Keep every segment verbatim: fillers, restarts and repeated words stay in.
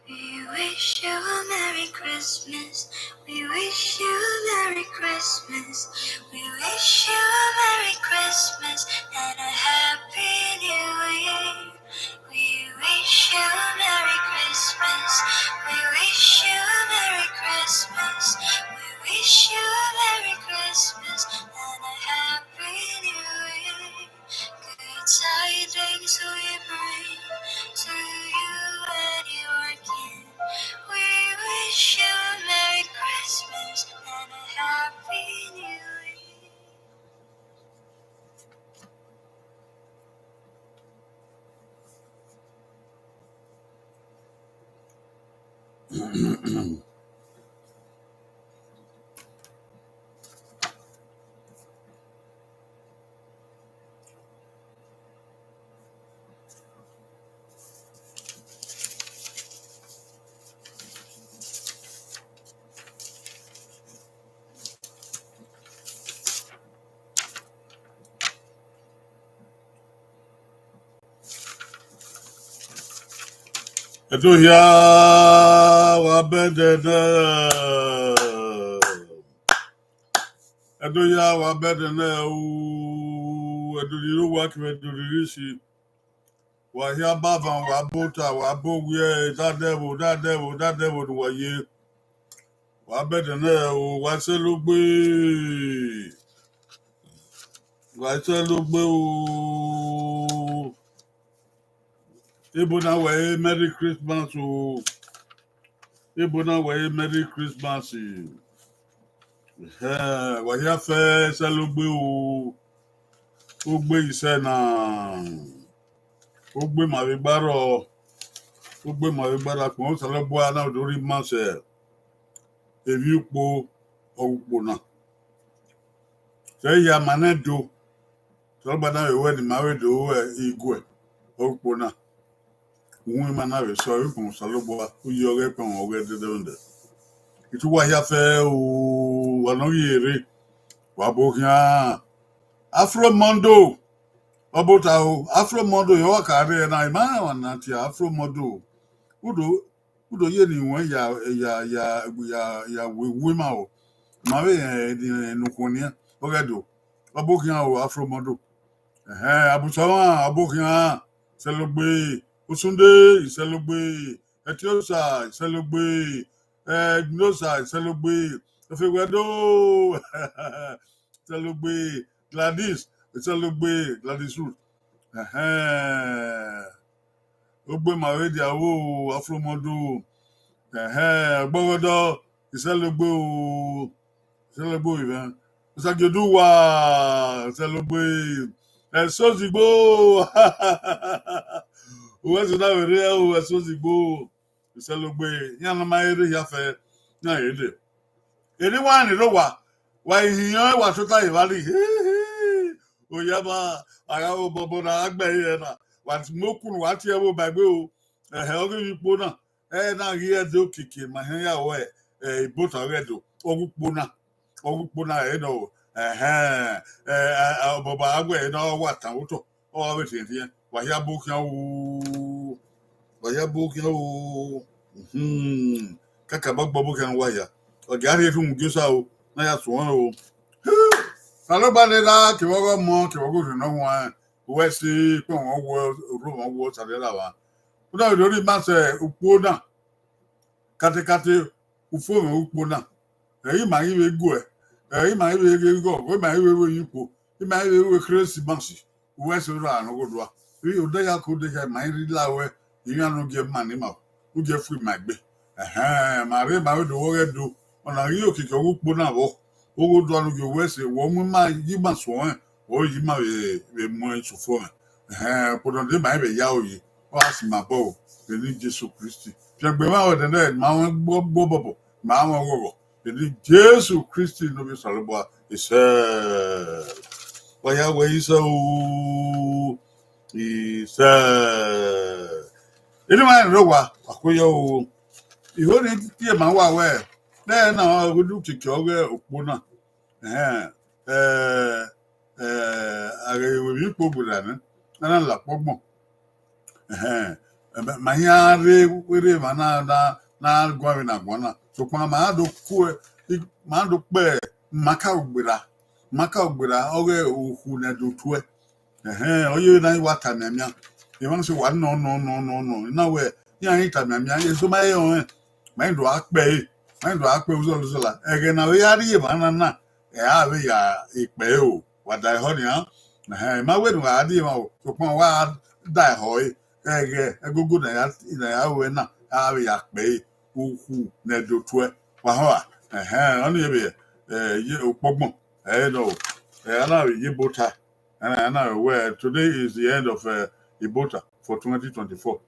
We wish you a Merry Christmas. We wish you a Merry Christmas. We wish you a Merry Christmas and a Happy New Year. We wish you a Merry Christmas. We wish you a Merry Christmas. We wish you a Merry Christmas and a Happy New Year. Good tidings we bring to you and your kin. We wish you a Merry Christmas and a Happy New Year. Ẹdo hia, wa bẹdẹ nẹ. Ẹdo hia, wa bẹdẹ nẹ o. Ẹdo ni rre owa kevbe ẹdo ni rre isi. Wa hia ba avan, wa ba ota, wa ba owiẹ, dadẹ ẹvbo, dadẹ ẹvbo, dadẹ ẹvbo ne uwa ye. Wa bẹdẹ nẹ o, wa sẹlogbe. Wa sẹlogbe o. Ebo na wẹ Merry Christmas o. Ebo na wẹ Merry Christmas. Ẹhẹn, wa hia fẹ sẹlogbe o. Ogbe isẹ na. Ogbe ma vbe gbarọ. Ogbe ma vbe gbarọ, akpọn Osanobua na do rhie ima sẹ emwi ukpo, ọ ukpo na. Sẹ hia ma nẹ do. Osanobua na vbe wẹ ne ima vbe do ruẹ iguẹ, ọ ukpo na. Uhunmwu ima na vbe sẹ ọre ukpọn Osanobua, u ye ọghe ẹkpẹn ọghe ẹdẹdẹmwẹdẹ. Itu wa hia fẹ o, wa nọ ghi rre, wa bo khian. Afro Mondo, ọ bota o, Afro Mondo, yọ wa ka rre na, ima wa na tie Afro Mondo. Udo, udo ye ne iwẹn ya, ya, ya, ya, ya wu, wu ima o. Ma vbe rẹn ne ukhuo nian, ọghe do. Ọ bo khian o, Afro Mondo. Ẹhẹn, Abusọmwa, ọ bo khian, sẹlogbe, Osunde, sẹlogbe, Ẹtiosa, sẹlogbe, eh, Igbosa, sẹlogbe, Efewedo, sẹlogbe, Gladys, sẹlogbe, Gladys Root. Ẹhẹn. Ogbe ma vbe dia wo, Afro Mondo. Ẹhẹn, Ọgbọghọdọ, isẹlogbe o. Sẹlogbe ivẹ. Osagioduwa, sẹlogbe. Ẹsozigbo. Uwẹ sẹ na vbe rre o, Ẹsozigbo. Sẹlogbe, iran ne ma rre hia fẹ, iran rre dee. Eni wa ni rre owa, wa i hin iran, wa tota evba ni. Oya ma, a gha vbe obọ obọ na, a gbe ẹre na. Wa mu okunu, wa tie ẹvbo ba egbe o. Ẹhẹ, ọ ghi vbe ikpo na. Ẹ na ghi ẹdẹ okiekie ma hẹn ya wẹ, ẹ, ibota ọghe do, ọ ghe ukpo na, ọ ghe ukpo na, ẹ nọ, ẹhẹn, ẹ, ẹ, ẹ, ọbọba a wẹ ẹ nọ, ọ wa tan otọ, ọ wa vbe rhiẹnrhiẹn, wa hia bo khian o, wa hia bo khian o, mhm, kakabọ gbọ bo khian wa hia, ọ dia rhie rhunmwuda osa o, na ya suẹn o, Osanobua ne Erha, kevbe ọghe Ọmọ, kevbe ọghe Orhiọn Ne Ọ Huanrẹn, wẹ si ikpẹn mwẹ wo, orhu mwẹ wo, Osa ne Erha mwa. Una do rhie ima sẹ ukpo na. Katekate, ufomwẹ ukpo na. Ẹ i ma ghi vbe guẹ, ẹ i ma ghi vbe ghe igho, ẹ i ma ghi vbe ru emwi ukpo, ẹ i ma ghi vbe ru Christmas, wẹ si orhu ne ọ ghodua. Vbe odẹ hia ke odẹ hia, ma i rhie la wẹ, emwi ne u gie ma ne ima, u gie fu ima egbe. Ẹhẹn, ma rre ma vbe do vbe ọghẹ do, ọna ghi okiekie ọghe ukpo na vbọ, u ghodua ne u gie wẹ sẹ, wẹ mu ima ye ima suẹn, wẹ ye ima vbe, vbe mu ẹn sẹ ufomwẹ. Ẹhẹn, ukpo na de ma i vbe ya aro ye, ọ gha si ima obọ o, vbe eni Jesu Kristi. Fiangbe emwa wẹ nene ma mwẹ gbọbọbọ, ma mwẹ ọghọghọ, vbe eni Jesu Kristi ne ovbi Osanobua, isẹ. Wa ya wẹ isẹ o, isẹ. Eni ma rẹn rre owa, wa kue yọ o. Iho ni tie ma wa wẹ, nẹ na ọ ghi do keke ọghe ukpo na. Ẹhẹn, ẹ, ẹ, a ghe emwi ukpo gberra nẹ, a na la ukpo gbọn. Ẹhẹn, ẹ, ma, ma hia rre, rre emwa na, na, na guan vbe na guan na. Sokpan ma do ku, ma do kpe, ma ka gberra, ma ka gberra, ọghe okhu ne do tuẹ. Ẹhẹn, ọ ye na i wa ta mianmian. Emwa sẹ wa nọ, nọ, nọ, nọ, nọ. Na wẹ, iran i ta mianmian, eso ma he ọnrẹn, ma i do a kpe ẹre, ma i do a kpe uzọla uzọla. Ẹghẹ ne a vbe ya rhie emwa na na, ẹ a vbe ya kpe ẹre o, wa da ehọ nian. Ẹhẹn, ma wẹ ne wa rhie emwa o, sokpan wa da ehọ ẹre, ẹghẹ ẹgogo ne a ya, ne a ya ruẹ na, a vbe ya kpe ẹre, okhu ne do tuẹ. Wa họn a? Ẹhẹn, ọnii vbe, ẹ, ye ukpo gbọn, ẹ, nọ o, ẹ, a na vbe ye Ibota. And, and I, well, today is the end of, uh, Ibota for twenty twenty-four.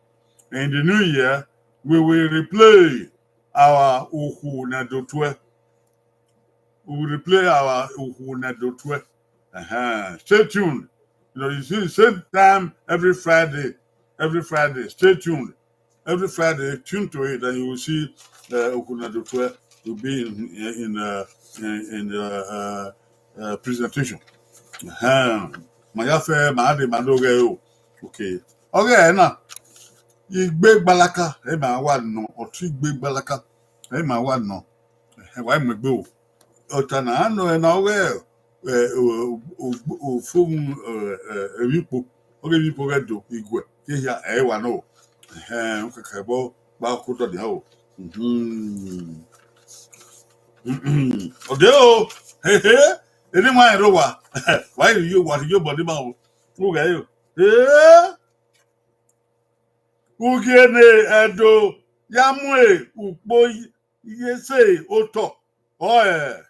In the new year, we will replay our Okhu Ne Do Tuẹ. We will replay our Okhu Ne Do Tuẹ. Uh-huh. Stay tuned. You know, you see the same time every Friday. Every Friday. Stay tuned. Every Friday, tune to it, and you will see, uh, Okhu Ne Do Tuẹ will be in, in, uh, in, in the, uh, uh, presentation. Ahem. Ma ya fẹ, ma de, ma do ghẹ o. Okay. Ọghe ẹre na, igbe gbalaka, ẹ ma wa nọ, ọtẹn igbe gbalaka, ẹ ma wa nọ. Ẹ wa mu egbe o. Ọta na a nọ ẹre na ọghe, ẹ, o, o, o, ofovun, ẹ, ẹ, emwi ukpo, ọghe emwi ukpo ghẹ do, iguẹ, hia, ẹ wa nọ o. Ẹhẹn, u kẹkẹ bọ gba ọkọ otọ nian o. Mhm. Ọde o, hehe, eni wa rẹn rre owa, wa rhie yo, wa rhie yo obọ ni ma o. U ghẹ yo. Ee, ugie ne Ẹdo ya mu ukpo ye sẹ otọ, ọ ẹ,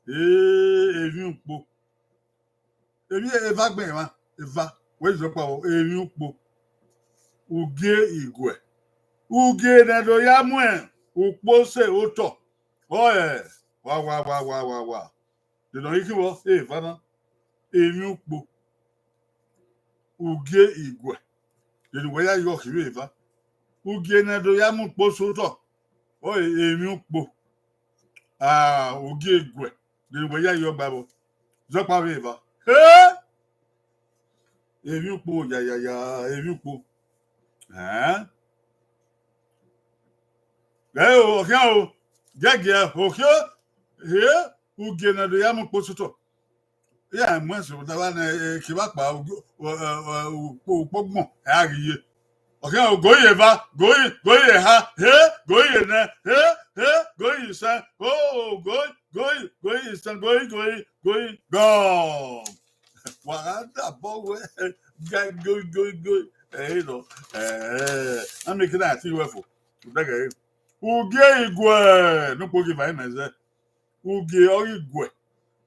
ee, emwi ukpo. Emwi eva gbẹn emwa, eva, wẹ zẹ ọkpa vbọ, emwi ukpo. Ugie iguẹ. Ugie ne Ẹdo ya mu ukpo sẹ otọ, ọ ẹ, wa, wa, wa, wa, wa, wa. De nọ i khin vbọ, eva na, emwi ukpo. Ugie iguẹ. De ne uwẹ ya yọ khin vbe eva. Ugie ne Ẹdo ya mu ukpo sẹ otọ, ọ ẹ, emwi ukpo. Ah, ugie iguẹ. De ne uwẹ ya yọ gba vbọ. Zẹ ọkpa vbe eva. He! Emwi ukpo, ya, ya, ya, emwi ukpo. Ẹn? Ghẹ o, ọ khian o. Giẹgiẹ, ọ khian o. He, ugie ne Ẹdo ya mu ukpo sẹ otọ. Iran mu ẹse rhunmwuda ne, eh, kevbe akpa ukpo, eh, eh, ukpo, ukpo gbọn, ẹ a ghi ye. Ọ khian o, goi ye eva, goi, goi ye eha, he, goi ye nẹ, he, he, goi ye isẹn, o, goi, goi, goi ye isẹn, goi, goi, goi, gọ. Wa gha da obọ wẹ, goi, goi, goi, goi. Ẹ i nọ, ẹ, a miẹn ekẹ na ya tie ruẹ fo. Ugie iguẹ, ne ukpo ghi va imẹ zẹ. Ugie ọ ghi guẹ,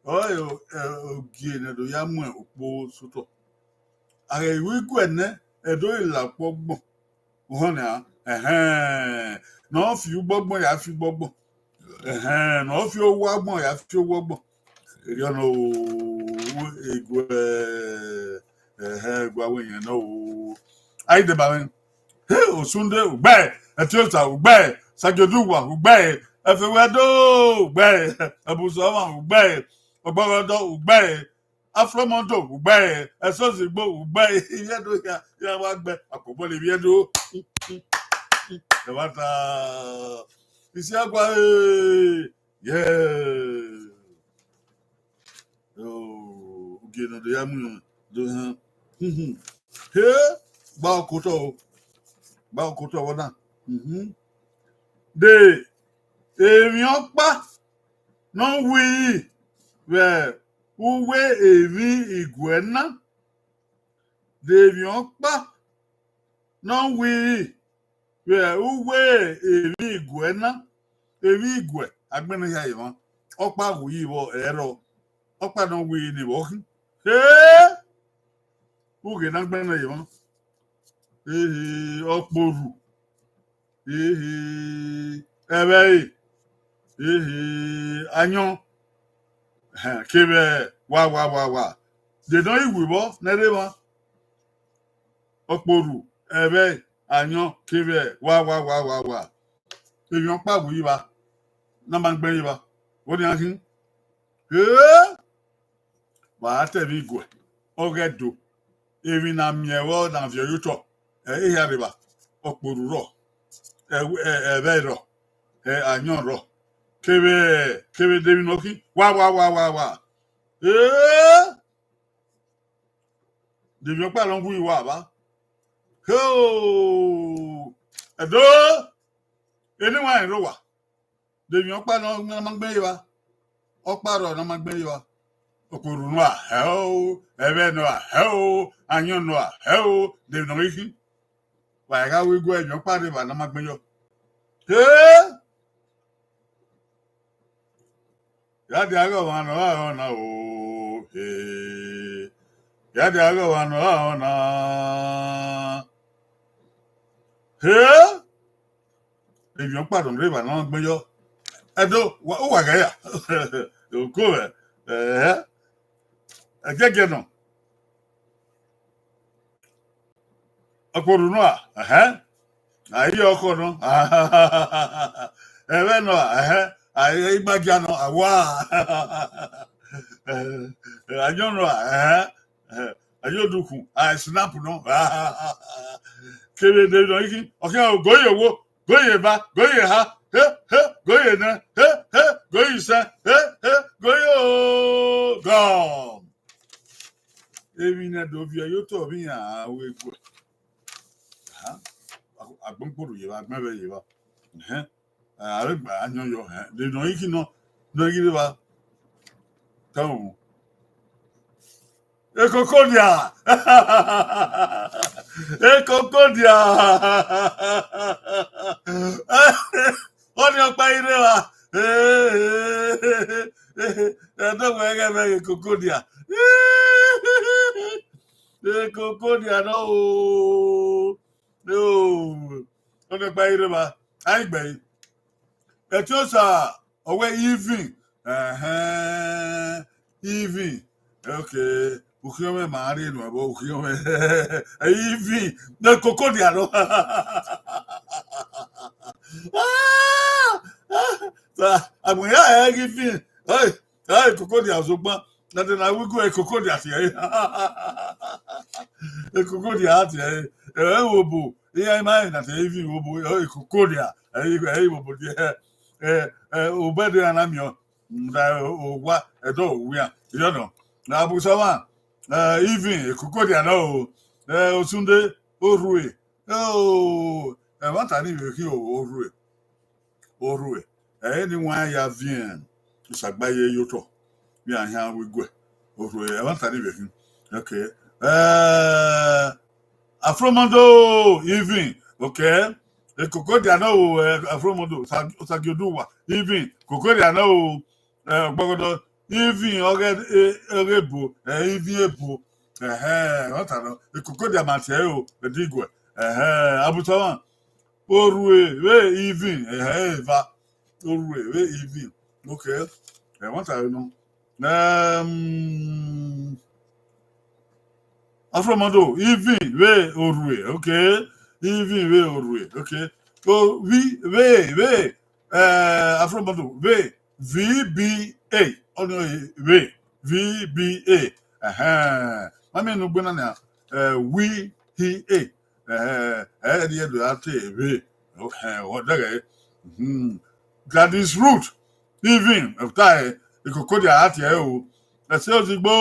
ọ ẹ, ẹ, ugie ne Ẹdo ya mu ukpo sẹ otọ. A ghẹ ru iguẹ nẹ, Ẹdo ghi la ukpo gbọn. Uhọn nia, ẹhẹn, ne ọ fi ugbọgbọn ya fi ugbọgbọn, ẹhẹn, ne ọ fi owa gbọn ya fi owa gbọn. Erriọ nọ o, iguẹ, ẹhẹn, iguẹ wẹ yẹn nọ o. A i deba mwẹ. He, Osunde, ugbẹe, Ẹtiọsa, ugbẹe, Sajoduwa, ugbẹe, Ẹfẹwẹdo, ugbẹe, Ẹbusọmwa, ugbẹe, Ọgbọghọdọ, ugbẹe, Afromondo, ugbẹe, Ẹsozigbo, ugbẹe, ivbi Ẹdo hia, iran wa gbẹ, akpobọlẹ ivbi Ẹdo. Ẹmwata, Isiagua, eh, yeah. Ogie ne ọ do ya mu irẹn do họn. He, gba okotọ o. Gba okotọ vbọ na. Mhm. De emwi ọkpa ne ọ wiri vbe uwu emwi iguẹ na. De emwi ọkpa ne ọ wiri vbe uwu emwi iguẹ na. Emwi iguẹ, agbẹnẹ hia emwa. Ọkpa wiri vbọ ẹrọ. Ọkpa ne ọ wiri ni vbọ khin. He! Ughe ne agbẹnẹ emwa. Ehe, ọkporu. Ehe, ẹvbẹre. Ehe, ayọn. Ẹhẹn, kevbe wa, wa, wa, wa. De ne ọ i wi vbọ ne ẹre emwa. Ọkporu, ẹvbẹre, ayọn, kevbe wa, wa, wa, wa, wa. Emwi ọkpa wiri vba, ne a ma gbẹn ye evba. Vbọ nian khin? He! Wa ra ta emwi iguẹ, ọghẹ do. Emwi ne a miẹn vbọ ne a viọ ye otọ, ẹ, ehia rre evba, ọkporu rrọọ, ẹ, ẹ, ẹvbẹre rrọọ, ẹ, ayọn rrọọ, kevbe, kevbe de emwi ne ọ khin, wa, wa, wa, wa, wa. Ee! De emwi ọkpa ne ọ wu uwa vba? Hoo! Ẹdo! Eni wa rẹn rre owa. De emwi ọkpa ne ọ ma gbẹn ye evba? Ọkpa rrọọ ne ọ ma gbẹn ye evba. Ọkporu nọ a, hẹ o, ẹvbẹre nọ a, hẹ o, ayọn nọ a, hẹ o, de emwi ne ọ ghi khin? Wa gha ru igue emwi ọkpa rre evba ne ọ ma gbẹn yọ. Hee! Ya dia ghe ọmwa ne ọ gha rọ na o, hee. Ya dia ghe ọmwa ne ọ gha rọ na. Hee! Emwi ọkpa rrọọ ne ọ rre evba ne ọ ma gbẹn yọ. Ẹdo, wa, uwa ghẹ ya. Oko mwẹ. Ẹhẹ. Ẹgiẹgiẹ nọ. Ọkporu nọ a, ẹhẹn. A i ye ọkhọ nọ. Ẹvbẹre nọ a, ẹhẹn. A i ye igbagia nọ, a wa. Ayọn nọ a, ẹhẹn. A i ye odukhun, a i snap nọ. Kevbe de emwi ne ọ ghi khin, ọ khian go ye owo, go ye eva, go ye eha, he, he, go ye nẹ, he, he, go ye isẹn, he, he, go ye ogọ. Emwi ne ẹdẹ ovbi ẹre ye otọ vbe iran ru eguẹ. Aha, agbọn kporo ye evba, agbọn ẹvbẹre ye evba. Ẹhẹn, a vbe gba ayọn yọ, ẹhẹn, de nọ i khin nọ, nọ i ghi rre evba. Tama. Ekokodia! Ekokodia! Ọnii ọkpa i rre evba. Ẹdẹ wẹ ghẹ mwẹ ghe ekokodia. Ekokodia nọ o. Ọnii ọkpa i rre evba. A i gbe ẹre. Ẹtiosa, ọ wẹ Ivin. Ẹhẹn, Ivin. Okay, ukhiọn mwẹ ma rrie nuẹn vbe ukhiọn mwẹ. Ivin, ne ekokodia nọ. Agbọn ya ẹ ghi Ivin. Oi, oi, ekokodia sokpan. Na de na ru igue ekokodia tie ẹre. Ekokodia tie ẹre. Ẹ, ẹ, obo. Iran ma rẹn na te Ivin obo, ẹ, ekokodia. Ẹ, ẹ, obo die. Ẹ, ẹ, obẹdẹ iran na miẹn. Nda owa, ẹdẹ owian. Iyọnọ. Na Abusawan, ẹ, Ivin, ekokodia nọ o. Ẹ, Osunde, orhue. O, ẹmwata ni vbe khin o, orhue. Orhue. Ẹ i re ne iran ya viẹn Osa gba ye ye otọ. Vbe iran khian ru igue. Orhue, ẹmwata ni vbe khin. Okay. Ẹ, Afromondo, Ivin. Okay. Ekokodia nọ o, ẹ, Afromondo, Osa-, Osagioduwa, Ivin. Ekokodia nọ o, ẹ, ọgbọgọdọ, Ivin, ọghe, ẹ, ọghe ebo, ẹ, Ivin ebo. Ẹhẹn, ọ ta nọ. Ekokodia ma tie ẹre o, ẹdẹ iguẹ. Ẹhẹn, Abusawan. Orhue vbe Ivin, ẹhẹn, eva. Orhue vbe Ivin. Okay. Ẹmwata vbe nọ. Ẹm, Afromondo, Ivin vbe orhue, okay. Ivin vbe orhue, okay. Ovbi vbe, vbe, eh, Afromondo vbe V B A, ọnii vbe V B A. Ẹhẹn. Ma miẹn ne u gbe na nia, eh, wi hi e. Ẹhẹn, ẹ i rhie do a te vbe. Ẹhẹn, ọ dẹghẹ. Hmm. Gladys Root, Ivin, ọ ta ẹre, ekokodia a tie ẹre o. Ẹse ozigbo,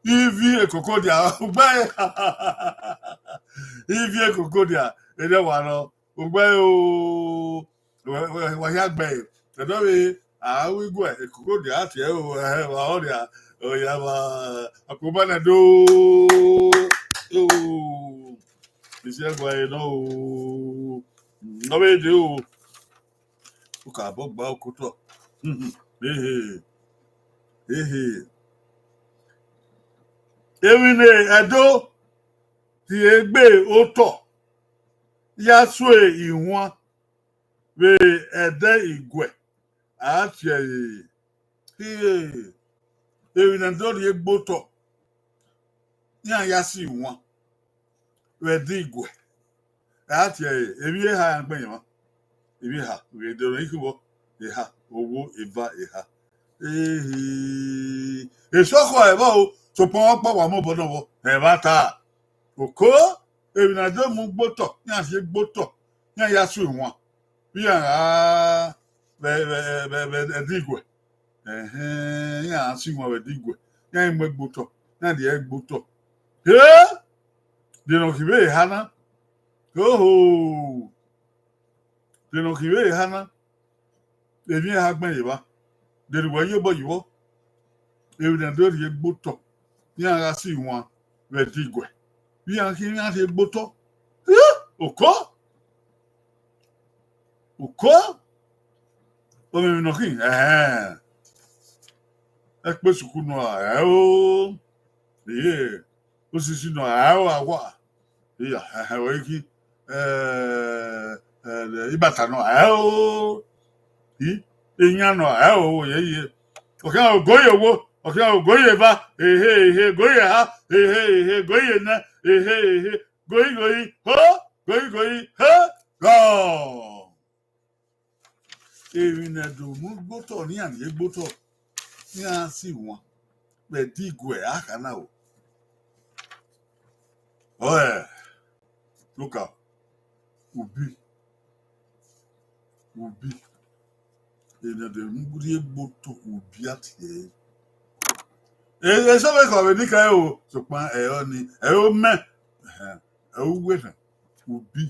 ivi ekoko dia, ugbẹn, ivi ekoko dia, erriọ wa rọ, ugbẹn o, wa, wa, wa hia gbẹe, ẹdọ vbe, a ru iguẹ, ekoko dia tie o, ẹhẹ, wa ọ ria, ọ ya wa, akpobọ nẹ do, o, isi ẹguae nọ o, nọ vbe dee o. Ukabọ gba okotọ. Ehe. Ehe. Emwi ne Ẹdo rhie gbe otọ ya sue iwan vbe ẹdẹ iguẹ, a tie ẹre. Emwi ne Ẹdo rhie gbe otọ, iran ya sue iwan vbe ẹdẹ iguẹ. A tie ẹre, emwi eha iran gbẹn yẹn mwa. Emwi eha, vbe ẹdẹ ọnrẹn ikhuo, eha, owo, eva, eha. Ehe. Esọkhọ ẹvbo o, sokpan ọkpa wa mu obọ nọ vbọ, ẹmwata. Oko, emwi ne a do mu gbe otọ, iran rhie gbe otọ, iran ya sue iwan vbe iran gha vbe, vbe, vbe, vbe ẹdẹ iguẹ. Ẹhẹn, iran gha sue iwan vbe ẹdẹ iguẹ, iran ghi mu ẹre gbe otọ, iran rhie ẹre gbe otọ. He! De ne ọ khin vbe eha na? Oho! De ne ọ khin vbe eha na? Emwi eha gbẹn ye evba. De ne uwẹ ye obọ yi vbọ? Emwi ne a do rhie gbe otọ, iran gha sue iwan vbe ẹdẹ iguẹ, vbe iran khin iran rhie gbe otọ. Oko! Oko! Ọmọ emwi ne ọ khin, ẹhẹn. Ẹkpe sukunu a, ẹo. Iye, osisi nọ, ẹo, awa. Iya, ẹhẹn, wẹ khin, eh, eh, ibata nọ, ẹo. I, iyan nọ, ẹo, ye, ye. Ọ khian ogoye owo, ọ khian ogoye eva, ehe, ehe, ogoye eha, ehe, ehe, ogoye enẹ, ehe, ehe, goyi, goyi, ho, goyi, goyi, he, gọ. Emwi ne Ẹdo mu gbe otọ, ne iran rhie gbe otọ, iran sue iwan vbe ẹdẹ iguẹ, a kha na o. Ọe, look out, ubi, ubi, emwi ne Ẹdo mu rhie gbe otọ, ubi a tie ẹre. E, eso vbe khọ vbe ni ka o, sokpan ẹ ọ ni, ẹ ọ mẹ, ẹhẹn, ẹ ọ wẹ nẹ, ubi.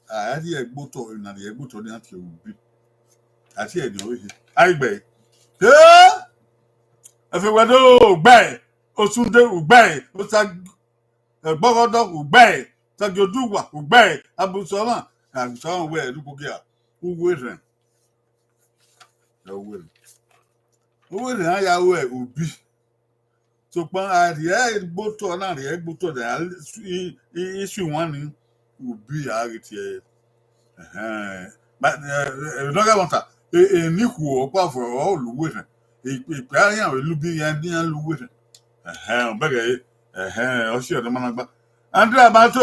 A rhie gbe otọ, emwi ne a rhie gbe otọ ne iran tie ubi. A tie ẹre ne ọ vbe he. A i gbe ẹre. He! Ẹfe wẹ do gbe ẹre, osunde ugbẹre, osa ẹgbọghọdọ ugbẹre, osa gie oduwa ugbẹre, abusọmwa, abusọmwa wẹ ẹre ukpogia, uwu erhẹn. Ẹ uwu erhẹn. Uwu erhẹn a ya ru ẹre ubi. Sokpan a rhie gbe otọ na, rhie gbe otọ, a i, i, i sue iwan ni, ubi a ghi tie ẹre. Ẹhẹn. But, eh, eh, ne ọ gha ẹmwata, e, e, ne ikhuo ọkpa fo ọ lu uwu erhẹn. E, e, ikpia iran vbe lu ubi iran, iran lu uwu erhẹn. Ẹhẹn, ọ bẹghe ẹre. Ẹhẹn, ọ si ọdọ ma na gba. Andrew Amato,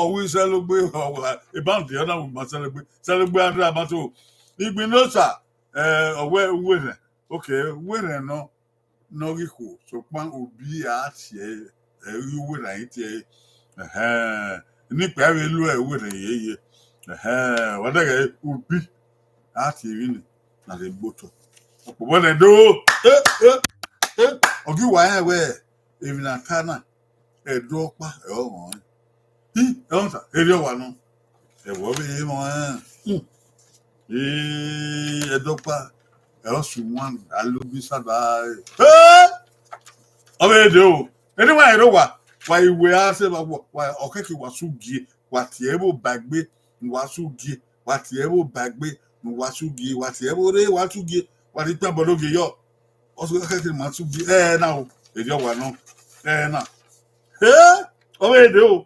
ọ wi sẹlogbe, ọ wa, eband ọ na wi ma sẹlogbe, sẹlogbe Andrew Amato. Igbinosa, eh, ọ wẹ uwu erhẹn. Okay, uwu erhẹn nọ, ne ọ ghi khuo, sokpan ubi a tie ẹre, ẹ i re uwu erhẹn a i tie ẹre. Ẹhẹn, ne ikpia vbe lu ẹre uwu erhẹn yeye. Ẹhẹn, wa dẹghe ubi, a tie emwi ni, na rhie gbe otọ. Ọkpobọ nẹ do, eh, eh, eh, ọ ghi wa rẹn wẹ, emwi ne a ta na, Ẹdo ọkpa, ẹ ọ rẹn. I, ẹ ọ ta, erriọ wa nọ. Ẹvbo vbe emọ rẹn. Hmm. I, Ẹdo ọkpa, ẹ ọ sẹ iwan, a lo bi sada. Eh! Ọ vbe dee o. Eni wa rẹn wa, wa i wẹ a sẹ wa, wa, wa, ọ kẹkẹ wa su gie, wa tie ẹvbo ba egbe, wa su gie, wa tie ẹvbo ba egbe, wa su gie, wa tie ẹvbo rre, wa su gie, wa rhie ikpia bọ ne ogie yọ. Ọ sẹ kẹkẹ ma su gie, ẹ na o, erriọ wa nọ, ẹ na. Eh! Ọ vbe dee o.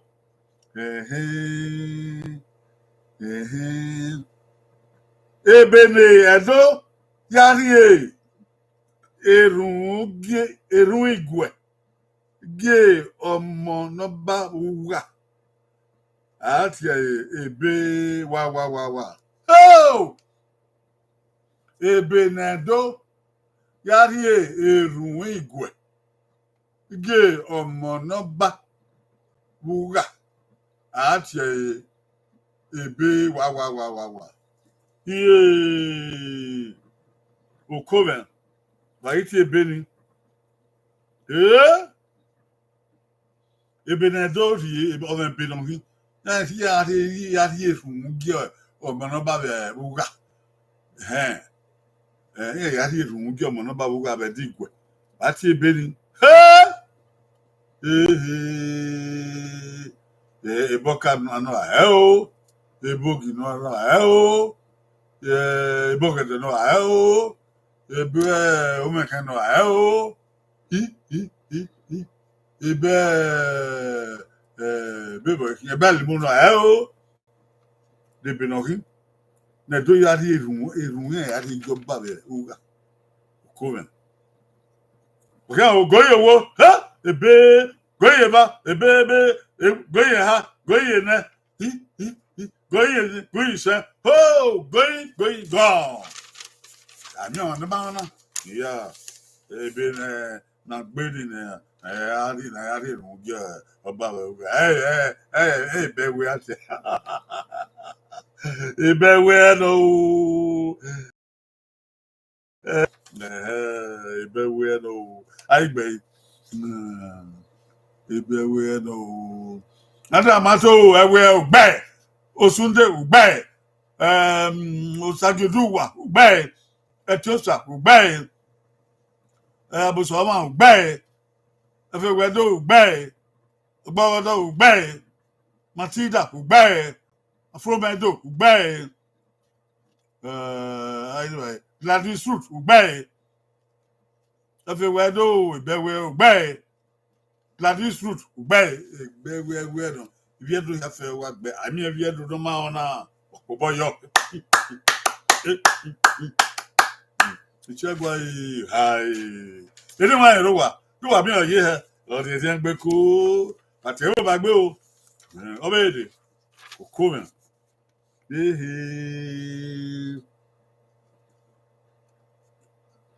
Ẹhẹn, ẹhẹn. Ebe ne Ẹdo ya rhie erhunmwu gie, erhunmwu iguẹ gie ọmọ ne ọ ba ugha. A tie ẹre ebe wa, wa, wa, wa. Oh! Ebe ne Ẹdo ya rhie erhunmwu iguẹ gie ọmọ ne ọ ba vbe ugha, a tie ẹre ebe wa, wa, wa, wa, wa. Iye, okomwẹ, Wa ghi tie ebe ni. Ee, ebe ne do rhie, ọmọ ebe nọ ghi. Ya rhie, ya rhie, ya rhie erhunmwu gie ọmọ ne ọ ba vbe ugha. Ẹhẹn. Ẹ, iran ya rhie erhunmwu gie ọmọ ne ọ ba vbe ugha vbe Ẹdo Iguẹ. Wa tie ebe ni. He! Ehe. Ẹ, ebe ọka nọ, nọ ẹ o. Ebe ogi nọ, nọ ẹ o. Ẹ, ebe ọghẹdẹ nọ ẹ o. Ebe, ẹ, umẹkẹn nọ ẹ o. I, i, i, i. Ebe, ẹ, ebe bọ, ebe alimo nọ ẹ o. Debe nọ ghi, ne do ya rhie erhunmwu, erhunmwu iran ya rhie gie ọba vbe ugha. Oko mwẹ. Ọkhian o, goi ye owo, he, ebe, goi ye eva, ebe, ebe, e, goi ye eha, goi ye enẹ, hi, hi, hi, goi ye, goi ye isẹn, ho, goi, goi, gone. Amẹ ọmwa ne ma na, iya, ebe ne na gbe ni nẹ, ẹ, a rhie, na ya rhie erhunmwu gie ọba vbe ugha. Ẹ, ẹ, ẹ, ẹ, ebe ẹwe a sẹ. Ebe ẹwe nọ o. Ẹ, ẹ, ebe ẹwe nọ o. A i gbe, hmm, ebe ẹwe nọ o. A da ma so ẹwe ugbe, Osunde ugbe, ẹm, Osagiduwa ugbe, Ẹtiosa ugbe, ẹ, Abosọmwa ugbe, Efewedo ugbe, Ọgbọghọdọ ugbe, Matilda ugbe, Afromedo ugbe, ẹ, Gladys Root ugbe, Efewedo, ebe ẹwe ugbe, Gladys Root ugbe, ebe ẹwe ẹwe nọ, ivbi Ẹdo hia fẹ wa gbe, a miẹn ivbi Ẹdo nọ ma ọ na, ọkpobọ yọ. Ichẹgua i ha e. Ene wa rẹn rre owa, ne uwa miẹn ọ ye hẹ, ọ rhiẹnrhiẹn gbe ko, pati ẹvbo ba gbe o. Ọ vbe de, oko mwẹ. Ehe.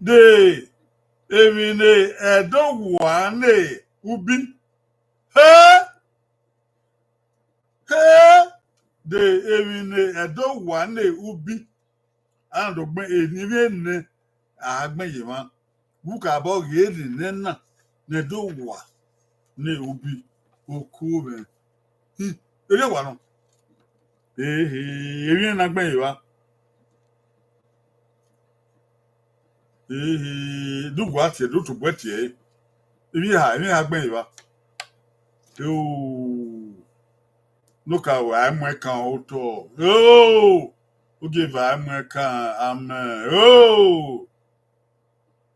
De emwi ne Ẹdo wa ne ubi. He! He! De emwi ne Ẹdo wa ne ubi. A na do gbẹn eni vbe nẹ a gbẹn ye emwa. Vbe ukabọ ghe eni nẹ na ne Ẹdo wa ne ubi, oko mwẹ. Hi, erriọ wa nọ. Ehe, emwi na gbẹn ye evba. Ehe, do wa tie, do tobọ tie. Emwi eha, emwi eha gbẹn ye evba. Eo, ne ọ ka wẹ a i mu ẹkan otọ. Eo, ogieva a i mu ẹkan, amẹ. Eo,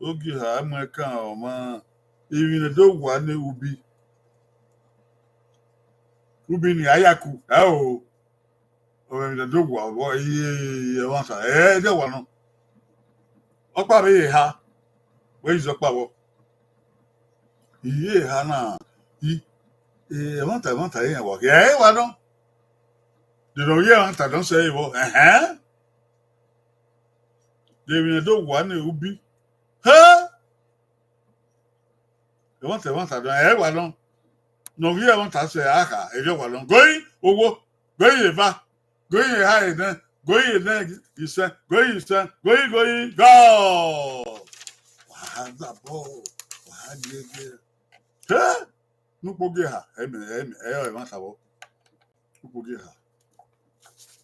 ogieva a i mu ẹkan ọmwa. Emwi ne do wa ne ubi. Ubi ni a ya ku, ẹ o. Ọ vbe emwi ne do wa vbọ, iye ẹmwata, ẹ, ẹdẹ wa nọ. Ọkpa vbe ye eha, wẹ iye ọkpa vbọ. Iye eha na, i, ẹ, ẹmwata, ẹmwata iran wa khian, ẹ wa nọ. De ne ọ ye ẹmwata nọ sẹ vbọ, ẹhẹn. De emwi ne do wa ne ubi. He! Ẹmwata, ẹmwata nọ, ẹ wa nọ. Ne ọ ye ẹmwata sẹ, a kha, erriọ wa nọ. Goi, owo, goi eva. Goi ye eha enẹ, goi ye enẹ isẹn, goi ye isẹn, goi, goi, gọ! Wa ha zabọ, wa ha giẹgiẹ. He! Ne ukpogi eha, ẹ mẹ, ẹ mẹ, ẹ ọre emwa sabọ. Ukpogi eha.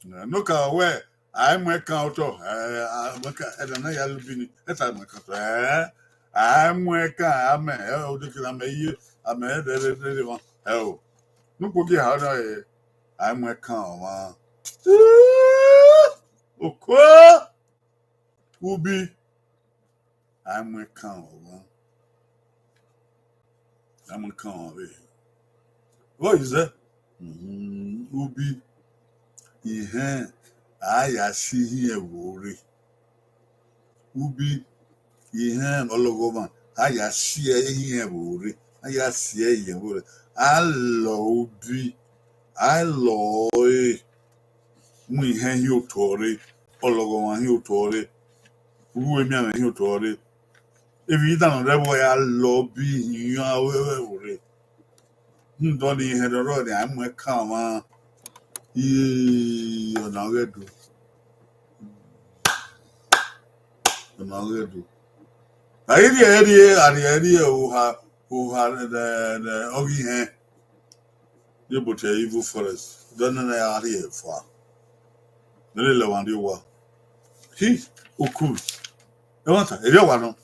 Ne ọ ka wẹ, a i mu ẹkan otọ, ẹ, a mu ẹkan, ẹdẹ ne a ya lu ubi ni, ẹ ta mu ẹkan otọ, ẹ, a i mu ẹkan, amẹ, ẹ, odeke ne amẹ ye, amẹ ẹdẹ rre, rre, rre emwa, ẹ o. Ne ukpogi eha nọ, ẹ, a i mu ẹkan ọmwa. Oko! Ubi, a i mu ẹkan ọmwa. A i mu ẹkan ọmwa vbe. Vbọ ye zẹ? Mhm, ubi, ihẹn, a ya si ihiẹn vbe ore. Ubi, ihẹn ọlọghọmwa, a ya si ẹre ihiẹn vbe ore, a ya si ẹre ihiẹn vbe ore. A lọ ubi, a lọ ọre, mu ihẹn hin otọ rre, ọlọghọmwa hin otọ rre, uwu emianmwẹ hin otọ rre. Emwi idan nọ rre ẹvbo ya lọ ubi ihiẹn avbe ẹvbo rre. Rhunmwuda ọnii, ihẹn ne ọ rrọọ ni a i mu ẹkan ọmwa. Iye, ọna ọghe Ẹdo. Ọna ọghe Ẹdo. A i rhie rhie, a rhie rhie oha, oha ne, ne ọ ghi hẹn. Ye bote evil forest. Dọ nene a rhie fua. Nene lẹ ọmwa rrie owa. Hi, oku. Ẹmwata, erriọ wa nọ.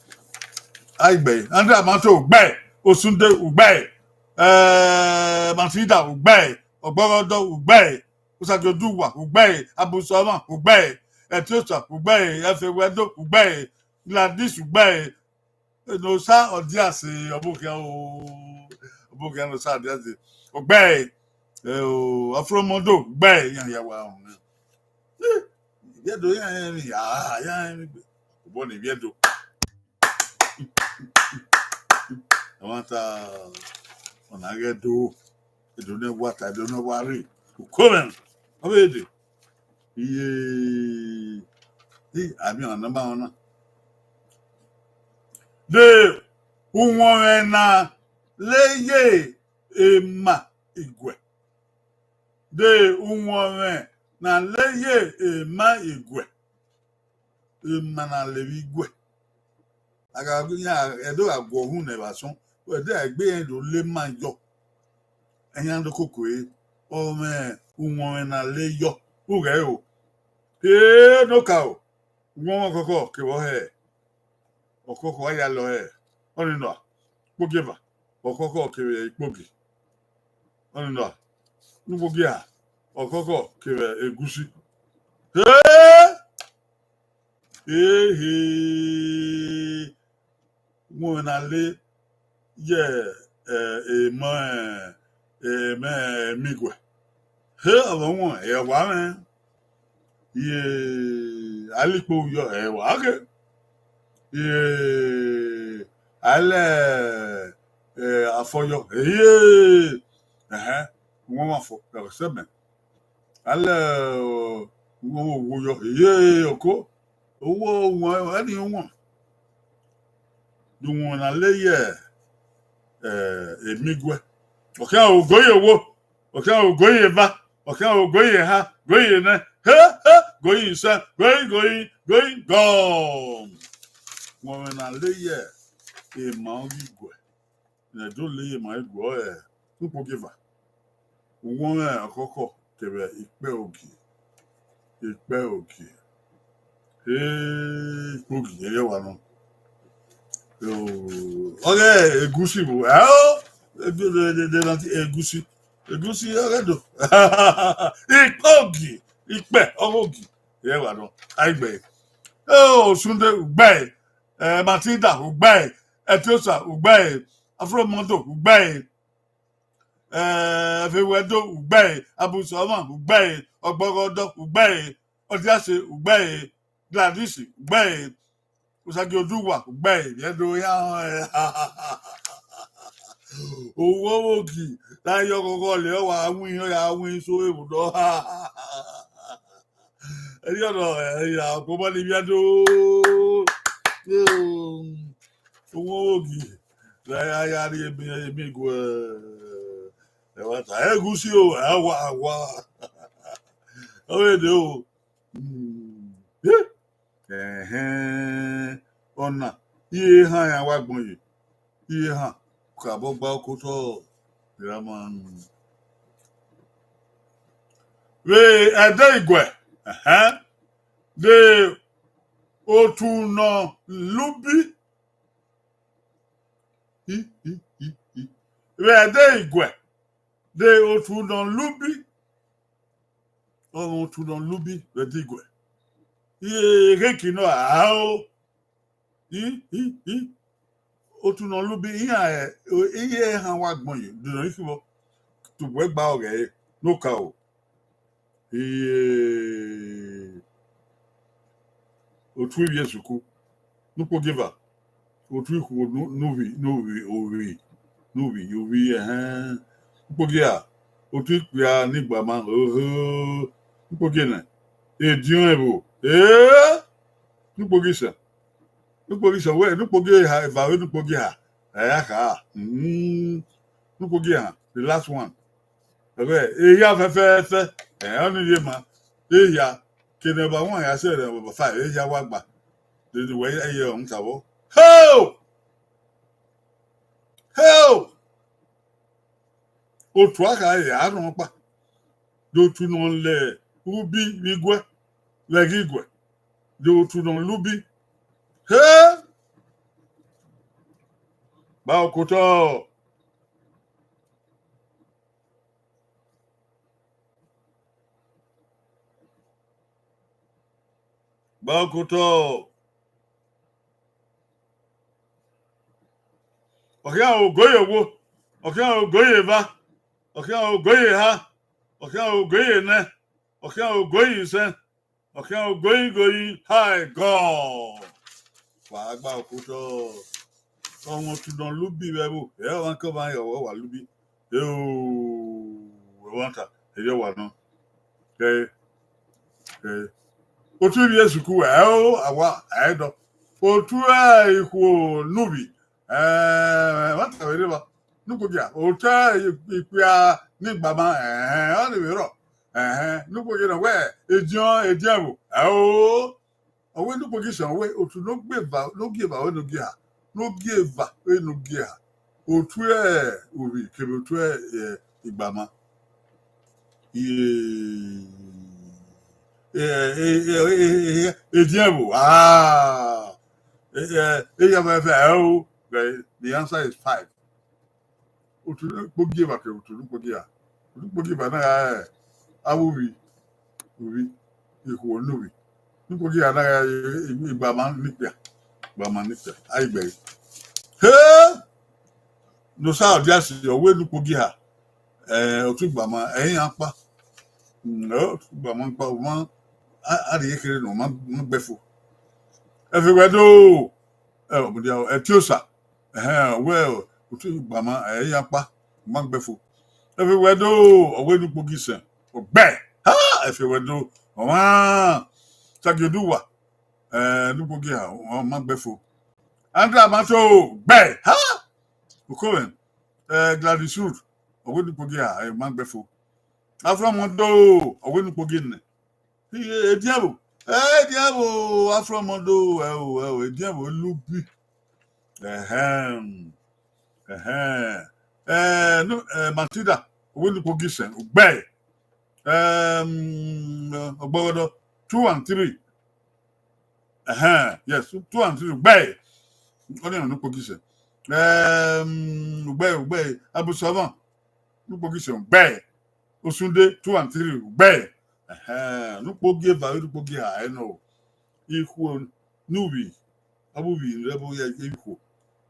A i gbe, Andra Mato, ugbẹe, Osunde, ugbẹe, eh, Matilda, ugbẹe, Ọgbọghọdọ, ugbẹe, Osagie Oduwa, ugbẹe, Abusọmọ, ugbẹe, Ẹtiosa, ugbẹe, Ẹfewẹdo, ugbẹe, Gladys, ugbẹe, Enosa Ọdiase, ọbokhian o, ọbokhian Enosa Ọdiase, ugbẹe, eh, o, Afromodo, ugbẹe, iran hia wa họn. Eh, ivbi Ẹdo iran rẹn emwi, ah, iran rẹn emwi gbe. Obọ ne ivbi Ẹdo. Ẹmwata, ọna ghẹ do, Ẹdo ne wa ta, Ẹdo ne wa rre. Uko mwẹ, ọ vbe dee. Iye, i, a miẹn ọna ma ọna. De uwọnmwẹ na le ye ema iguẹ. De uwọnmwẹ na le ye ema iguẹ. Ema na le vbe iguẹ. A gha ghi ya, Ẹdo gha guọ uhunmwu ne evba sọn, ẹdẹ a gbe rẹn do le ema yọ. Ẹyan do koko ẹre, ọ mwẹ uwọnmwẹ na le yọ, ughẹ o. He, nokaro, uwọnmwẹ ọkhọkhọ kevbe ọhẹ, ọkhọkhọ a ya lọ hẹ, ọnii nọ, ikpogieva, ọkhọkhọ kevbe ikpogi, ọnii nọ, ne ukpogi eha, ọkhọkhọ kevbe egusi. He! Ehe, uwọnmwẹ na le ye, eh, emọ, eh, emọ iguẹ. He, ọvbọnmwẹ, ẹ wa mwẹ. Iye, a la ikpo yọ, ẹ wa ghe. Iye, a la, eh, afọ yọ, iye, ẹhẹn, uwọnmwẹ afọ, ẹ sẹ mẹ. A la, eh, uwọnmwẹ owo yọ, iye, oko. Owo, uwọnmwẹ, ẹni uwọnmwẹ. De uwọnmwẹ na le ye, eh, emọ iguẹ. Ọ khian ogo ye owo, ọ khian ogo ye eva, ọ khian ogo ye eha, ogo ye enẹ, he, he, ogo ye isẹn, ogo ye, ogo ye, ogo ye gọm. Uwọnmwẹ na le ye ema ọghe iguẹ. Ne do le ye ema iguẹ ọre, ne ukpogieva. Uwọnmwẹ ọkhọkhọ kevbe ikpẹ ogie, ikpẹ ogie. He, ikpogi, ẹ wa nọ. Ọghe egusi vbo? Ẹ o, egusi, egusi ọghe do. Ikpogi, ikpẹ, ọghe ogie. Ẹ wa nọ. A i gbe. Ẹ o, Osunde, ugbẹe, eh, Matilda, ugbẹe, Ẹtiosa, ugbẹe, Afromodo, ugbẹe, eh, Ẹfewẹdo, ugbẹe, Abusọmọ, ugbẹe, Ọgbọghọdọ, ugbẹe, Ọdiase, ugbẹe, Gladys, ugbẹe, Osagie Oduwa, ugbẹe, vbe Ẹdo ya họn ẹ. Owo ọghe ogie, na yọ ọghọghọ le, ọ wa win, ọ ya win so evun nọ. Erriọ nọ, ẹ ya, ọkpobọ ni vbe Ẹdo. Owo ọghe ogie, na ya, ya rhie emọ, emọ iguẹ. Ẹmwata, egusi o, ẹ wa, wa. Ọ vbe dee o. Hmm. Ẹhẹn, ọna, iye ehan iran wa gbọn ye, iye ehan, ukabọ gba okotọ, erama. Vbe ẹdẹ iguẹ, ẹhẹn, de otu nọ lubi, i, i, i, i. Vbe ẹdẹ iguẹ, de otu nọ lubi, ọ mwẹ otu nọ lubi vbe ẹdẹ iguẹ. Iye egheki nọ a o. I, i, i. Otu nọ lubi, iran, eh, iye ehan wa gbọn ye, de nọ ikhuo tobọ ẹgba ọghẹe, nokaro. Iye otu ivbi esuku, ne ukpogieva, otu ikhuo nu-, ne uvbi, ne uvbi, ovbi, ne uvbi, ovbi, ẹhẹn. Ukpogieva, otu ikpia ne igbama, oho, ukpogieva, ediọn ẹvbo, eh, ne ukpogieva, ne ukpogieva, wẹ, ne ukpogieva, eva vbe ne ukpogieva, ẹ ya kha, mm, ne ukpogieva, the last one. Ẹghẹ, ehia fẹfẹfẹ, ẹ, ọnii rhie ma, ehia, kene ọba one ya sẹ, ọba five, ehia wa gba. Dede wẹ ye ọmwẹ tavbọ. Ho! Heo! Otu a kha ya rhọn ọkpa. De otu nọ lẹ ubi vbe iguẹ, vbe ẹghẹ iguẹ. De otu nọ lẹ ubi. He! Ba okotọ. Ba okotọ. Ọ khian ogoe ye owo, ọ khian ogoe ye eva, ọ khian ogoe ye eha, ọ khian ogoe ye enẹ, ọ khian ogoe ye isẹn, ọ khian ogoe ye igoe ye hae gọ. Wa gba okotọ. Ọmwa otu nọ lẹ ubi vbe ẹvbo, ẹ ọmwa ke ọmwa ye ọvbọre wa lẹ ubi. Eo, ẹmwata, erriọ wa nọ. Kẹ, kẹ. Otu ivbi esuku, ẹ o, awa, ẹ dọ. Otu ẹ ikhuo ne uvbi, ẹ, ẹmwata vbe rre evba. Ne ukpogia, otu ẹ ikpia ne igbama, ẹhẹn, ọ ni vbe rrọọ. Ẹhẹn, ne ukpogia nọ wẹ, ediọn, ediọn ẹvbo, ẹ o. Ọ wẹ ne ukpogi sẹ, ọ wẹ otu ne ọ gbe eva, ne ọ gie eva, ọ wẹ ne ọ gie eha, ne ọ gie eva, ọ wẹ ne ọ gie eha. Otu ẹ uvbi kevbe otu ẹ, ẹ, igbama. Ye, ẹ, ẹ, ediọn ẹvbo, ah, ẹ, ẹ, eya vbe ẹfẹ, ẹ o, the, the answer is five. Otu ne ukpogi eva kevbe otu ne ukpogi eha. Otu ne ukpogi eva na gha re avbe uvbi, uvbi, ikhuo ne uvbi. Ne ukpogi eha na gha re igbama ne ikpia, igbama ne ikpia. A i gbe ẹre. He! Ne Osa ọ dia si, ọ wẹ ne ukpogi eha, eh, otu igbama, ẹ i yan ọkpa. Mm, otu igbama ọkpa, ọ ma, a, a rhie kherhe ne ọ ma, ma gbe ẹfo. Ẹfe wẹ do, ẹ, ọ mudia, ẹ tie Osa. Ẹhẹn, wẹ otu igbama, ẹ i yan ọkpa, ọ ma gbe ẹfo. Ẹfe wẹ do, ọ wẹ ne ukpogi sẹ, ọ gbe. Ha! Ẹfe wẹ do, ọ ma, Sagioduwa, eh, ne ukpogi eha, ọ ma gbe ẹfo. Andra Mato, gbe. Ha! Okomwẹ, eh, Gladys Root, ọ wẹ ne ukpogi eha, ẹ ma gbe ẹfo. Afrọmọdo, ọ wẹ ne ukpogi nẹ. Edian ẹvbo, edian ẹvbo, Afrọmọdo, ẹ o, ẹ o, edian ẹvbo lẹ ubi. Ẹhẹn, ẹhẹn. Eh, no, eh, Matilda, ọ wẹ ne ukpogi sẹ, ọ gbe. Em, ọgbọghọdọ, two and three. Ẹhẹn, yes, two and three, ọ gbe. Ọni ne ukpogi sẹ. Em, ọ gbe, ọ gbe, Abusọmọ, ne ukpogi sẹ, ọ gbe. Osunde, two and three, ọ gbe. Ẹhẹn, ne ukpogi eva, ne ukpogi eha, ẹ nọ. Ikhuo ne uvbi, avbe uvbi rre ẹvbo ya ikhuo.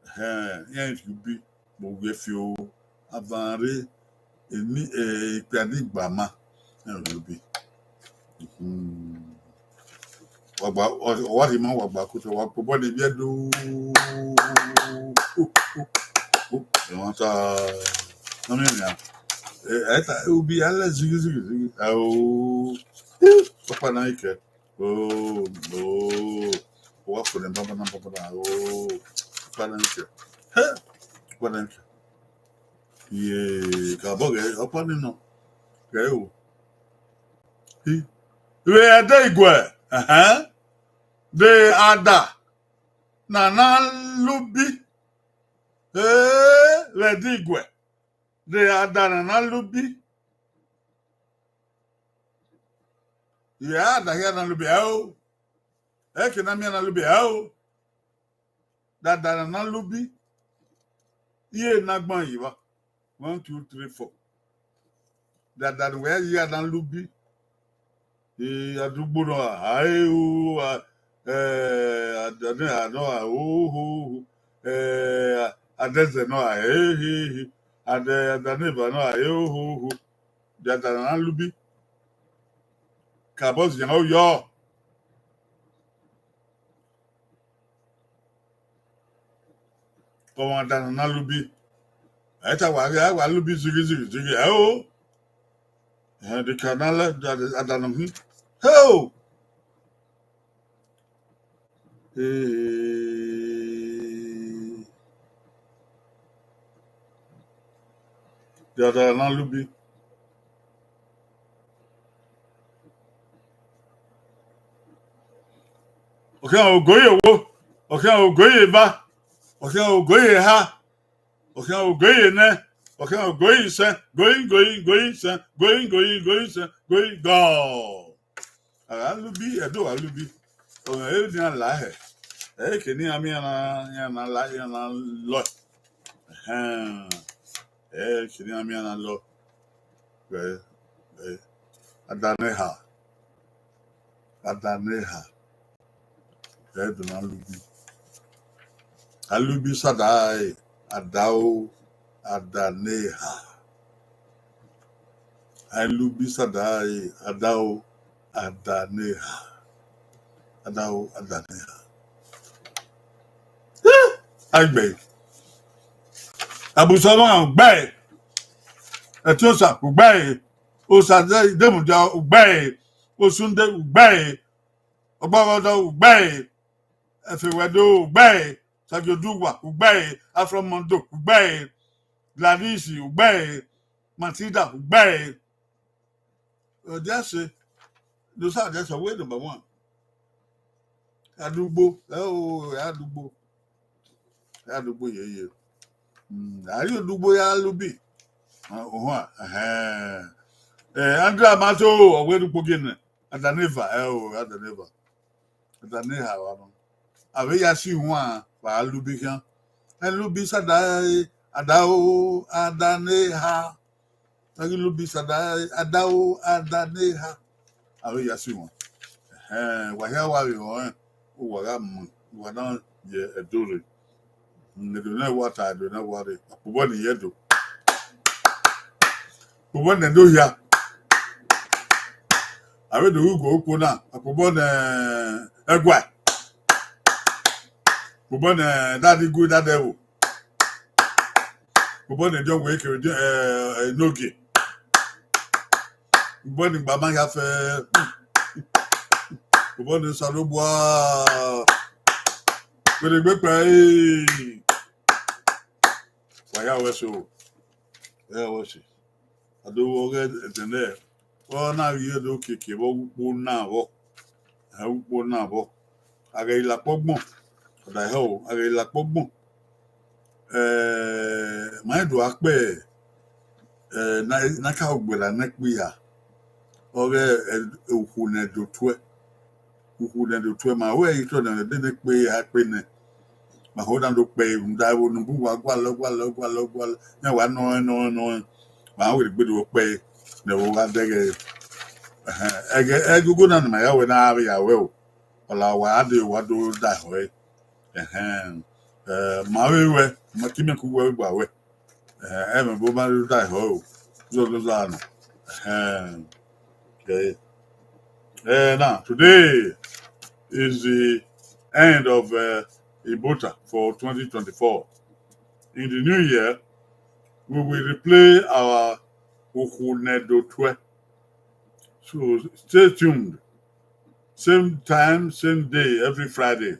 Ẹhẹn, iran rhie ubi, vbe owiẹ fi o, avan rre, eni, eh, ikpia ne igbama, iran rhie ubi. Hmm. Wa gba, ọ, ọ wa rhie ima, wa gba kotọ, wa kpobọ ne ivbi Ẹdo. Ẹmwata, nọ miẹn nian. Eh, ẹ ta, ubi a lẹ zighi, zighi, zighi. Ao. Ọkpa na i kẹ. Oh, oh. Wa fo nẹ banbanna, banbanna. Oh. Ọkpa na i kẹ. He. Ọkpa na i kẹ. Ye, ka bọ ghẹ, ọkpa ni nọ. Ghẹ o. Hi. Vbe ẹdẹ iguẹ, ẹhẹn. De ada na na lẹ ubi. Ee, vbe ẹdẹ iguẹ. De ada na na lẹ ubi. Ye ada hia na lẹ ubi, ẹ o. Ẹ ke na miẹn na lẹ ubi, ẹ o. Dada na na lẹ ubi. Iye na gban yi vba. One, two, three, four. Dada ne uwẹ ya na lẹ ubi. Eh, adugbo nọ a, ae o, a, eh, adanegha nọ a, ohoho. Eh, adẹzẹ nọ a, ehehe. Adẹ, adaneva nọ a, ehoho. Dada na na lẹ ubi. Kabọ zian o yọ. Ọmwa da na na lẹ ubi. Ẹ ta wa ghe, a wa lẹ ubi zighi, zighi, zighi. Ẹ o. Ẹ de ka na lẹ, da, da, da na hin. Heo! Ee. Ya da na lẹ ubi. Ọ khian ogo ye owo, ọ khian ogo ye eva, ọ khian ogo ye eha. Ọkhian ogoe ye nẹ, ọkhian ogoe isẹn, goi, goi, goi isẹn, goi, goi, goi isẹn, goi gọ. A gha lubi, ẹdẹ wa lubi. Ọmwa ere ne iran la hẹ. Ẹ i ke ne iran miẹn iran na, iran na la, iran na lọ. Ẹhẹn. Ẹ i ke ne iran miẹn iran na lọ. Ẹ, ẹ, Adaneha. Adaneha. Ẹ do na lubi. Alubi sada ẹre, adao, Adaneha. Alubi sada ẹre, adao, Adaneha. Adao, Adaneha. Agbẹ. Abusọmọ gbe. Ẹtiosa gbe. Osa de, Demudia gbe. Osunde gbe. Ọgbọghọdọ gbe. Ẹfewẹdo gbe. Sagioduwa gbe. Afrọmọdo gbe. Gladys gbe. Matilda gbe. Ọdiase, Dosa Ọdiase, wẹ number one. Adugbo, ẹ o, Adugbo. Adugbo yeye. Mm, a ri Odugbo ya lubi. Ah, ohua, ẹhẹn. Eh, Andrew Amato, ọ wẹ Odugbo gene. Adaneva, ẹ o, Adaneva. Adaneha wa nọ. A vbe ya si huan, wa lubi khian. Ẹ lubi sada ẹre, adao, Adaneha. A ghi lubi sada ẹre, adao, Adaneha. A vbe ya si huan. Ẹhẹn, wa hia wa vbe họn, uwa gha mu, uwa na ye Ẹdo rre. Ẹdo ne wa ta, Ẹdo ne wa rre. Akpobọ ne I ye Ẹdo. Akpobọ ne Ẹdo hia. A vbe do ghe ugo ukpo na, akpobọ ne Ẹguae. Akpobọ ne Dadigu Dadẹvbo. Akpobọ ne Diọnwẹ kevbe Diọ-, eh, Enogie. Akpobọ ne Igbama hia fẹ. Akpobọ ne Osanobua. Gbedegbekpẹ, eh. Wa ya wẹ so. Wa ya wẹ so. A do vbe ọghe ẹdẹnẹ, ọ na ghi do kiekie vbe ọghe ukpo na vbọ. Ẹ, ukpo na vbọ. A ghẹ i la kpọgbọn, ọ da hẹ o, a ghẹ i la kpọgbọn. Eh, ma rẹn do gha kpẹ, eh, na, na ka gberra ne ẹkpo hia, ọghe, eh, ukhu ne Ẹdo tuẹ. Ukhu ne Ẹdo tuẹ, ma wẹ i tọ ne ẹdẹ ne ẹkpo hia kpe nẹ. Ma ho na do kpẹ rhunmwuda ẹvbo ne uwa gualọ, gualọ, gualọ, gualọ. Iran wa nọ rẹn, nọ rẹn, nọ rẹn. Ma wẹ gbe do kpẹ ne ẹvbo gha dẹghe. Ẹhẹn, ẹghẹ, ẹgogo na ne ma ya wẹ na vbe ya wẹ o. Ọ la wa gha dee, wa do da ehọ ẹre. Ẹhẹn. Eh, ma vbe wẹ, ma ke imẹ ku wẹ gba wẹ. Eh, ẹmwẹ bo ma rre da ehọ o. Zọ, zọ, zọ, na. Ẹhẹn. Okay. Eh, now, today is the end of, uh, Ibota for twenty twenty-four. In the new year, we will replay our Ukhu ne Ẹdo tuẹ. So stay tuned. Same time, same day, every Friday.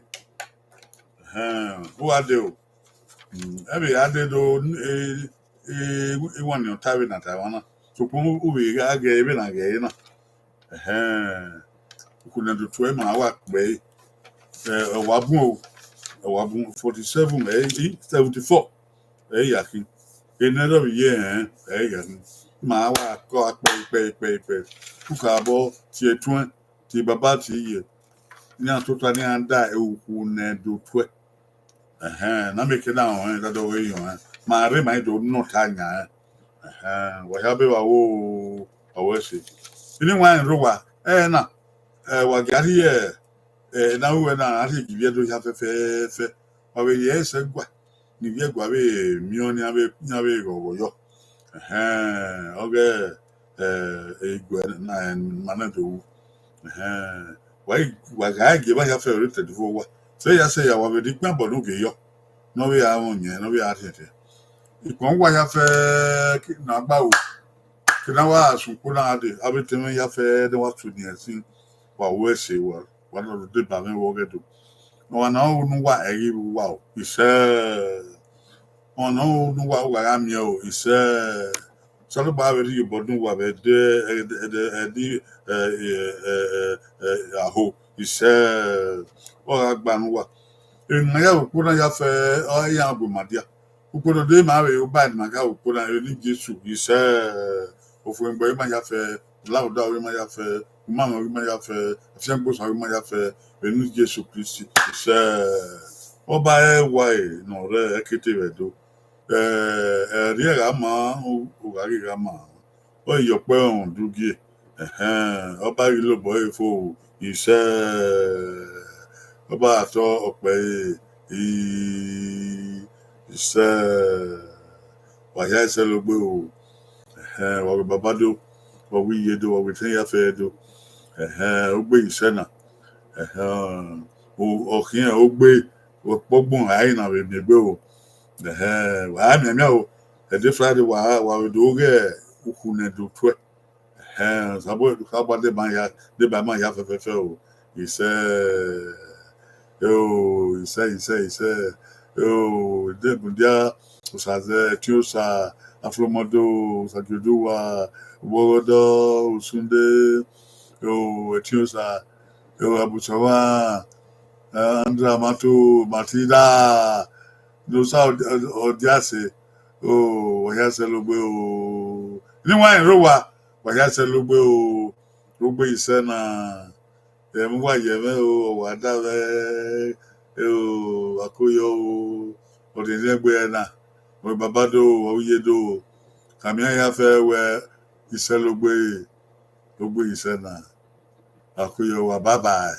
Ẹhẹn, u gha dee o. Mm, ẹ vbe gha dee do, eh, eh, iwinna ne ọ ta vbe na ta emwa na. Sokpan u vbe gha ghe vbene a ghe ẹre na. Ẹhẹn. Ukhu ne Ẹdo tuẹ ma wa kpẹe. Eh, ọ wa bun o. Ọ wa bun forty-seven, eh, seventy-four. Ẹ i ya khin. Enẹ rọ vbe ye ẹnrẹn, ẹ i ya khin. Ma wa kọ a kpẹe, kpẹe, kpẹe, kpẹe. Uka abọ tie etuẹn, tie baba, tie iye. Iran tota ne iran da Ukhu ne Ẹdo tuẹ. Ẹhẹn, na mieke na rọnrẹn, da dọghe rọnrẹn. Ma rre ma i do nọ ọta yan ẹn. Ẹhẹn, wa hia be vba wo, ọ wẹ ẹse. Ine wa rẹn rre owa, ẹre na, ẹ, wa gia rhie, ẹ, ne a ru wẹ na, a rhie gie ivbi Ẹdo hia fẹfẹfẹ. Wa vbe rhie ẹre sẹ ẹguae, ne ivbi Ẹguae vbe miẹn ọnii, iran vbe, iran vbe ghọghọ yọ. Ẹhẹn, ọghe, ẹ, Ẹguae na, ẹ, ma na do ru. Ẹhẹn, wa i, wa gha gie evba hia fẹ ọre te ẹdẹ fo owa. Sẹ ya, sẹ ya, wa vbe rhie ikpian bọ ne u ghe yọ. Ne ọ vbe ra mwẹ ọyẹn, ne ọ vbe ra rhiẹnrhiẹn. Ikpọn uwa hia fẹ ne a gba ru. Ke na wa sun ukpo na gha dee, avbe etẹn mwẹ hia fẹ ne wa tu eni ẹsin, wa ru ẹse, wa, wa nọ rhie deba mwẹ vbe ọghe Ẹdo. Ọmwa ne ọ ru ne uwa, ẹ i ghi vbe uwa o, isẹ. Ọmwa ne ọ ru ne uwa, uwa gha miẹn o, isẹ. Osanobua vbe rhie iyobọ ne uwa vbe ẹdẹ, ẹdẹ, ẹdẹ, ẹ, ẹ, ẹ, ẹ, ẹ, aho, isẹ. Ọ gha gba ne uwa. Emwi ne a ya vbe ukpo na ya fẹ, ọ iran gu ma dia. Ukpo ne ọ de ma vbe ru ba ne ima gha ru ukpo na, vbe eni Jesu, isẹ, ofuẹn egbe ọghe ima ya fẹ, ọlauda ọghe ima ya fẹ, umamwẹ ọghe ima ya fẹ, afiangbe Osa ọghe ima ya fẹ, vbe eni Jesu Kristi, isẹ. Ọba ẹre wa ẹre ne ọ rre ẹkete vbe Ẹdo. Ẹ, ẹrriẹ gha maa, u gha ghi gha maa. Ọ ye ọkpẹ ọnrẹn ugie. Ẹhẹn, ọba ghi lobọ ẹre fo, isẹ. Ọba gha tọ ọkpẹ ẹre, i, isẹ. Wa hia isẹ logbe o. Ẹhẹn, wa wẹ baba do, wa wẹ iye do, wa wẹ etẹn ya fẹ do. Ẹhẹn, ogbe isẹ na. Ẹhẹn, ọ khian ogbe, wẹ kpọgbọn a i na vbe miẹn egbe o. Ẹhẹn, wa miẹn miẹn o. Ẹdẹ Friday wa, wa vbe do ghe ukhu ne do tuẹ. Ẹhẹn, Osanobua, Osanobua deba ya, deba ima ya fẹfẹfẹ o. Isẹ, eo, isẹ, isẹ, isẹ, eo, de mudia, Osa zẹ, Ẹtin Osa, Afromodo, Osa Gioduwa, Uwọgọdọ, Osunde, eo, Ẹtin Osa, eo, Abusọmwa, Andra Mato, Matilda, ne Osa Ọdiase, o, wa hia isẹ logbe o. Ne wa rẹn rre owa, wa hia isẹ logbe o. Ogbe isẹ na, ẹmwẹ uwa ye mwẹ o, ọ wa da mwẹ o, akoyọ o, ọ rhiẹnrhiẹn egbe ẹre na, ọ baba do, ọ iye do, khama iran ya fẹ wẹ isẹ logbe, ogbe isẹ na, akoyọ uwa, bye bye.